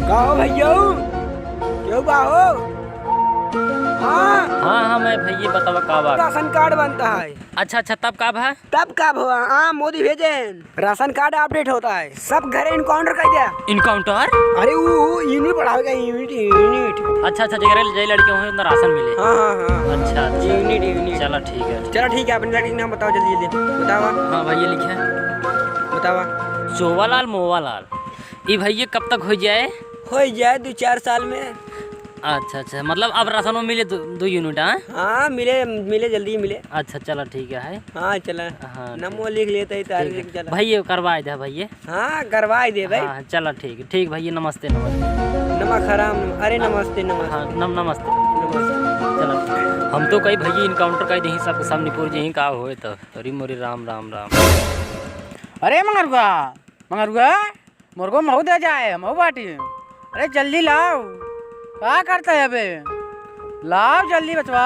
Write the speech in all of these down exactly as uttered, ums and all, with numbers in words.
का हो भैया? केहू बा हो? हाँ। हाँ, हाँ, मैं भैया, बतावा का बा? राशन कार्ड बनता है। अच्छा, अच्छा, तब का भा? तब का भवा? हाँ, मोदी भेजे हैं। राशन कार्ड अपडेट होता है, सब घरे एनकाउंटर कर दिया। एनकाउंटर? अरे, वो, वो यूनिट बढ़ावेगा, यूनिट, यूनिट। अच्छा, अच्छा, जेकरे जे लड़के होए, उतना राशन मिले। हाँ, हाँ, हाँ। अच्छा, अच्छा। यूनिट, यूनिट। चला, ठीक है। चला, ठीक है, अपने लड़के के नाम बताओ, जल्दी, जल्दी। बतावा। हाँ, भैया, लिखे। बतावा। चोवालाल, मोवालाल। ई भैया कब तक हो जाए? हो जाए दो चार साल में। अच्छा, अच्छा, मतलब अब राशनो मिले दो, दो यूनिट, हाँ? हाँ, मिले, मिले, जल्दी मिले। अच्छा, चला, ठीक है, है। हाँ, चला। हाँ, नमो ठीक। लिख लेते हैं, तारीख ठीक है। चला। भैया, करवाए दे, भैया। हाँ, करवाए दे, भाई। हाँ, चला, ठीक है, ठीक, भैया, नमस्ते, नमस्ते। नमक हराम, अरे, हाँ। नमस्ते, नमस्ते। हाँ, नम-, नमस्ते। नमस्ते। चला, हम तो कही, भैया, एनकाउंटर कर दे, सब, सब निपुर जी, का होए तो। अरे मोरे राम, राम, राम। अरे मंगरुआ, मंगरुआ, मुर्गो महू दे जाए, महू बाटी। अरे जल्दी लाओ, का करता है अबे? लाओ जल्दी बचवा,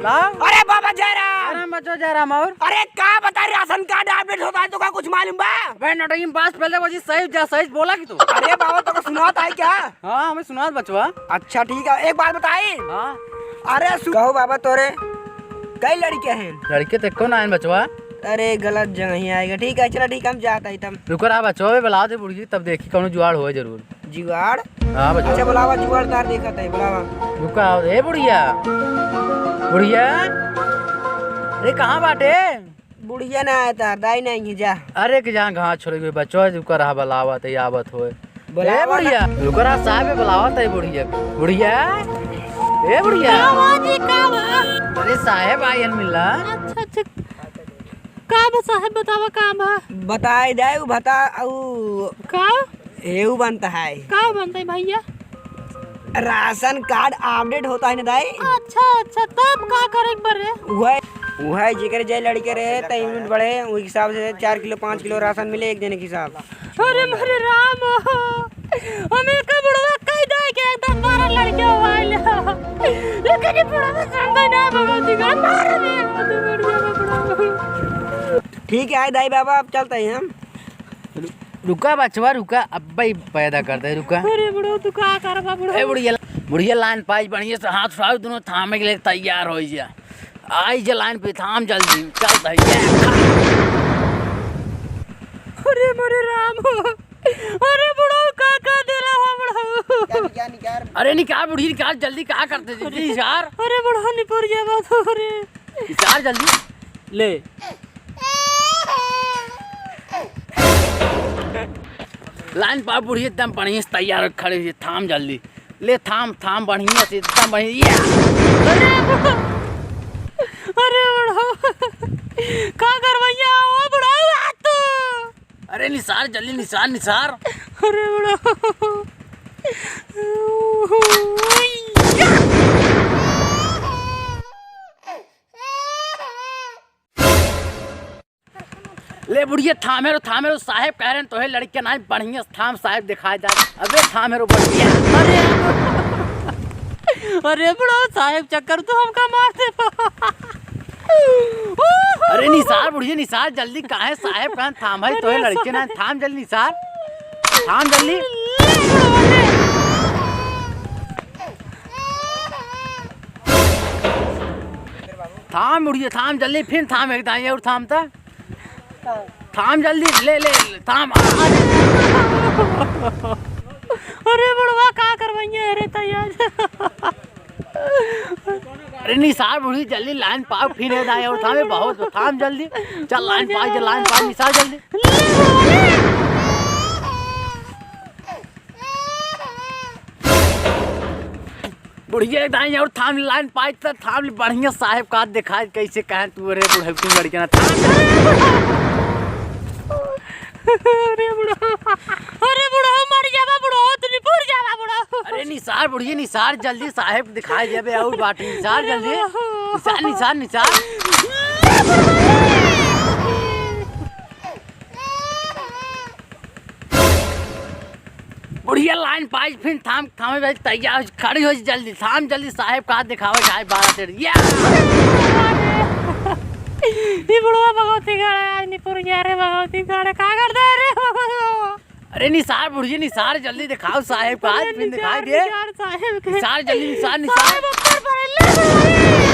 लाओ। अरे बाबा जयराम। जयराम बचवा, जयराम और? अरे का बता, राशन कार्ड अपडेट होता है तो का कुछ मालूम बा? अबे नटंगी बास पहले बजी सही जा, सही बोला कि तू। अरे बाबा तो को सुनाता है क्या? हाँ, हमें सुनात बचवा। अच्छा ठीक है, एक बात बताई। हाँ। अरे सु-, कहो बाबा तोरे कई लड़के हैं? लड़के तो एको ना आइन बचवा। अरे गलत जगह ही आएगा। ठीक है, चला ठीक है, हम जाता ही तब। रुको रहा बचवा, बे बुलाओ दे बुढ़िया, तब देखी कौनो जुगाड़ होए जरूर। जुगाड़? हाँ बचवा। अच्छा बुलावा, जुगाड़ तार देखत है, बुलावा। रुका, ए बुढ़िया, बुढ़िया, अरे कहाँ बाटे? बुढ़िया ना आए तार, दाई नहीं है, जा। अरे कि जहाँ घास छोड़े हुए बचवा, रुका रहा, बुलावत है, आवत होए। बुलावा ए बुढ़िया, ना। रुका रहा, साहब बुलावत है बुढ़िया। बुढ़िया, ए बुढ़िया। का बा जी, का बा? अरे साहब आयन मिला। अच्छा, अच्छा। का बा साहब, बतावा का बा? बताए दे, उ बता, उ का? एहू बनता है। का बनता है भैया? राशन कार्ड अपडेट होता है ना दाई। अच्छा, अच्छा, तब का करे के पड़े? वह, वह जेकर जे लड़के रहे, त यूनिट बढ़े, वही हिसाब से चार किलो, पाँच किलो राशन मिले एक जने के हिसाब। अरे मोरे राम, हमें का बुढ़वा कह दे के एकदम बारह लड़के हो आइल। लेकिन ये बुढ़वा समझे ना भगवती का, मार दे, बुढ़िया का बुढ़वा। ठीक है दाई बाबा, अब चलते हैं हम। रु-, रुका बचवा, रुका, अब्बे ही पैदा कर दे, रुका। अरे बुढ़ऊ, तू का करबा बुढ़ऊ? ए बुढ़िया, बुढ़िया लाइन पाइज बढ़िया से हाथ उठाओ, दोनों थामे के लिए तैयार हो जा। आई जे लाइन पे, थाम जल्दी, चल भाई। अरे मोरे राम, अरे बुढ़ऊ का, का देला हो बुढ़ऊ? क्या निकाल, निकाल? अरे निकाल बुढ़ी, निकाल जल्दी, का करते जल्दी अरे, यार। अरे बुढ़ऊ निपुर गया बात हो रे। निकाल जल्दी, ले। लाइन पा बुढ़ी एकदम बढ़िया से तैयार हो, खड़े हुए, थाम जल्दी। ले थाम, थाम बढ़िया से, एकदम बढ़िया। अरे बुढ़ऊ, अरे बुढ़ऊ, का करवैया हो बुढ़ऊ आ तू? अरे निसार, जल्दी निसार, निसार। अरे बुढ़ऊ। ले बुढ़िया, थामे रो, थामे रो, साहेब कह रहे हैं, तोहे लड़के ना बढ़िया से थाम, साहेब दिखाए जाए। अबे थामे रो बढ़िया। अरे, अरे बुढ़ऊ, साहेब चक्कर तो हमका मार दे। अरे निसार बुढ़िया, निसार जल्दी, काहे साहेब कहाँ थाम है, तोहे अरे लड़के ना, थाम जल्दी निसार, थाम जल्दी। थाम बुढ़िया, थाम जल्दी, फिर थाम एक दाईं और थाम त। थाम जल्दी, ले, ले, ले, थाम। अरे बुढ़वा का करवइया, अरे तैयार। अरे निसार बुढ़ी, जल्दी लाइन पाओ, फिर एक दाईं और थामे, बहुत थाम जल्दी। चल लाइन पाओ, लाइन पाओ, निसार जल्दी। बुढ़िया दाईं और थाम लाइन पाई त थाम ले बढ़िया साहेब का दिखाए कैसे कहें तू रे बुढ़ऊ की लड़के ना थाम। अरे बुढ़ऊ, अरे बुढ़ऊ मर जावा बुढ़ऊ, तू निपुर जावा बुढ़ऊ। अरे निसार बुढ़िया निसार जल्दी साहेब दिखाए देबे और बाटी निसार जल्दी। निसार निसार निसार। बुढ़िया लाइन पाइज फिर थाम, थामे भाई तैयार हो, खड़ी हो जल्दी, थाम जल्दी साहेब का दिखावे जाए बारह तेरह। या! ये बुढ़वा भगवती गाड़े आज निपुर गया रे भगवती गाड़े, का कर दे रे भगवती? अरे निसार बुढ़िया, निसार जल्दी देखाओ साहेब का, आज फिर दिखाई दे। निसार साहेब के। निसार जल्दी, निसार, निसार। साहेब ऊपर पर ले गए।